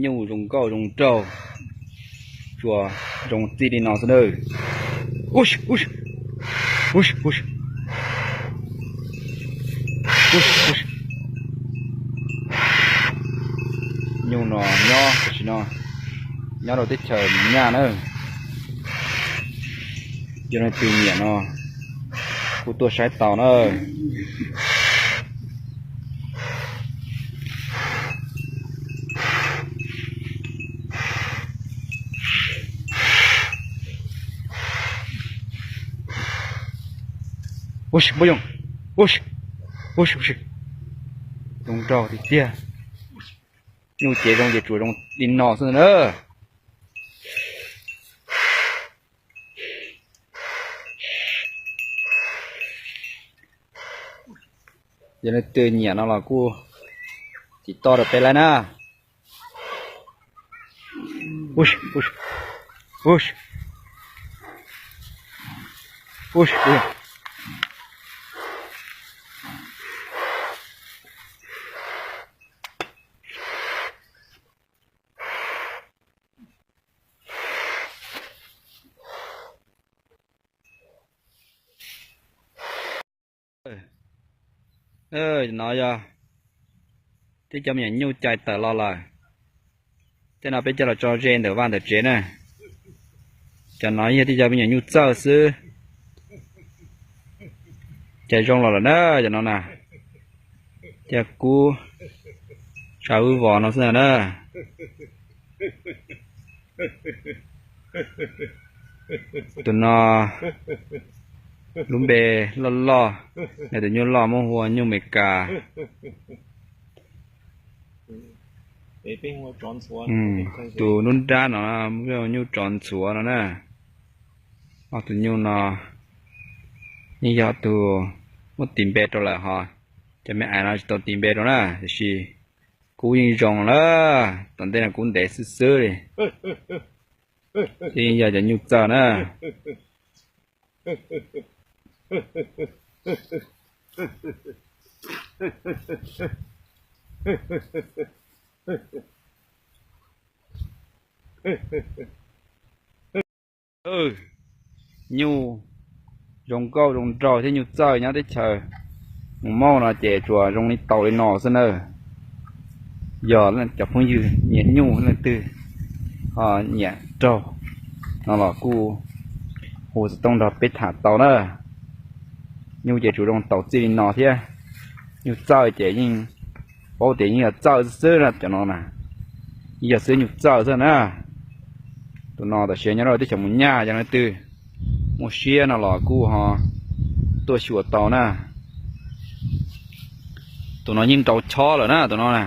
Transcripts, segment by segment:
Nyuj zoo nkauj zoo nraug, tsuas zoo txij li no xwb na. Nyuj no nyob tam sim no nyob rau teb chaws Mus Nyaj na. Yog leej twg nyiam no kuj tuaj saib tau na. Zoo nraug tiag tiag. Nyuj ces zoo ces tsuas zoo li no xwb na. Yog leej twg nyiam no los kuj tim toj rau peb lawm na. No yog tib cov me nyuam nyuj cais tawm los lawm. Tej no peb coj los tso ze ntawm vaj ntawm tsev na. Cov no yog tib cov me nyuam nyuj txawj xwb. Cais zoo los lawm na, cov no na. Cov kub tsa vwb vos no xwb na. Tus no lub npe loj loj, yog tus nyuj loj muab hu ua nyuj Amelikas. Tus nruab nrab no nyuj tsov ntxhuav no na. Ob tus nyuj no yeej yog tus muab tis npe rau lawm hos, cov me ais no tsis tau tis npe rau na, tiam sis kub yeej zoo na. Tom ntej no kub ntev xwb xwb li, yeej yog cov nyuj txawj na. Nyuj zoo nkauj zoo nraug thiab nyuj txawj nyob teb chaws Mus Mauj no ces tsuas zoo li tau li no xwb na. Yog cov phooj ywg nyiam nyuj leej twg ho nyiam raug no los kuj hu xov tooj nrog peb tham tau na. Nyuj ces tsuas zoo tau txij li no thiab. Nyuj txawj ces yeej paub tias yeej yog txawj xwb na cov no na. Yeej yog xwb nyuj txawj xwb na. Tus no tam sim nyob rau teb chaws Mus Nyaj, yog leej twg muaj siab no los kuj ho tuaj xyuas tau na. Tus no yeej nrau chob lawm na tus no na.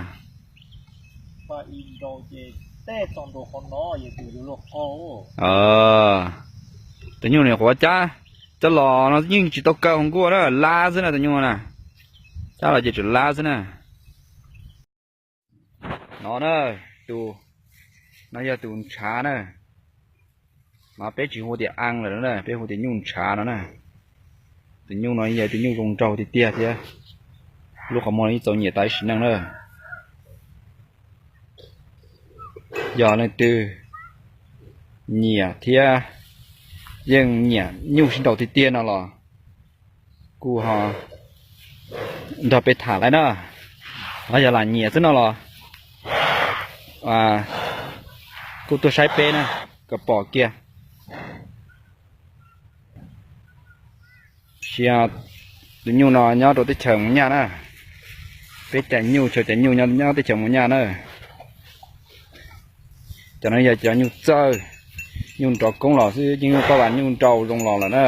Tus nyuj nim qhuav cab coj los no yeej tsis tau kaw hauv nkuaj na, lab xwb na tus nyuj na. Cab los ces tsuas lab xwb na. No na, tus no yog tus ntshav na. No peb tsis hu tias a lawm na, peb hu tias nyuj ntshav no na. Tus nyuj no yog tus nyuj zoo nraug tiag tiag thiab lub qhov muag no yeej txaus nyiam tas ib sim neej na. Yog leej twg nyiam thiab yeej nyiam nyuj sib nraus tiag tiag no los kuj ho nrog peb tham lawm na. Ho yog lam nyiam xwb no los kuj tuaj saib peb na, kom pom kiag. Sia, tus nyuj no nyob rau teb chaws Mus Nyaj na. Peb cais nyuj, chaw cais nyuj nyob teb chaws Mus Nyaj na. Cov no yog cov nyuj txawj, nyuj nrov koob los xwb, yeej nyuj paj vas nyuj nrau zoo los lawm na.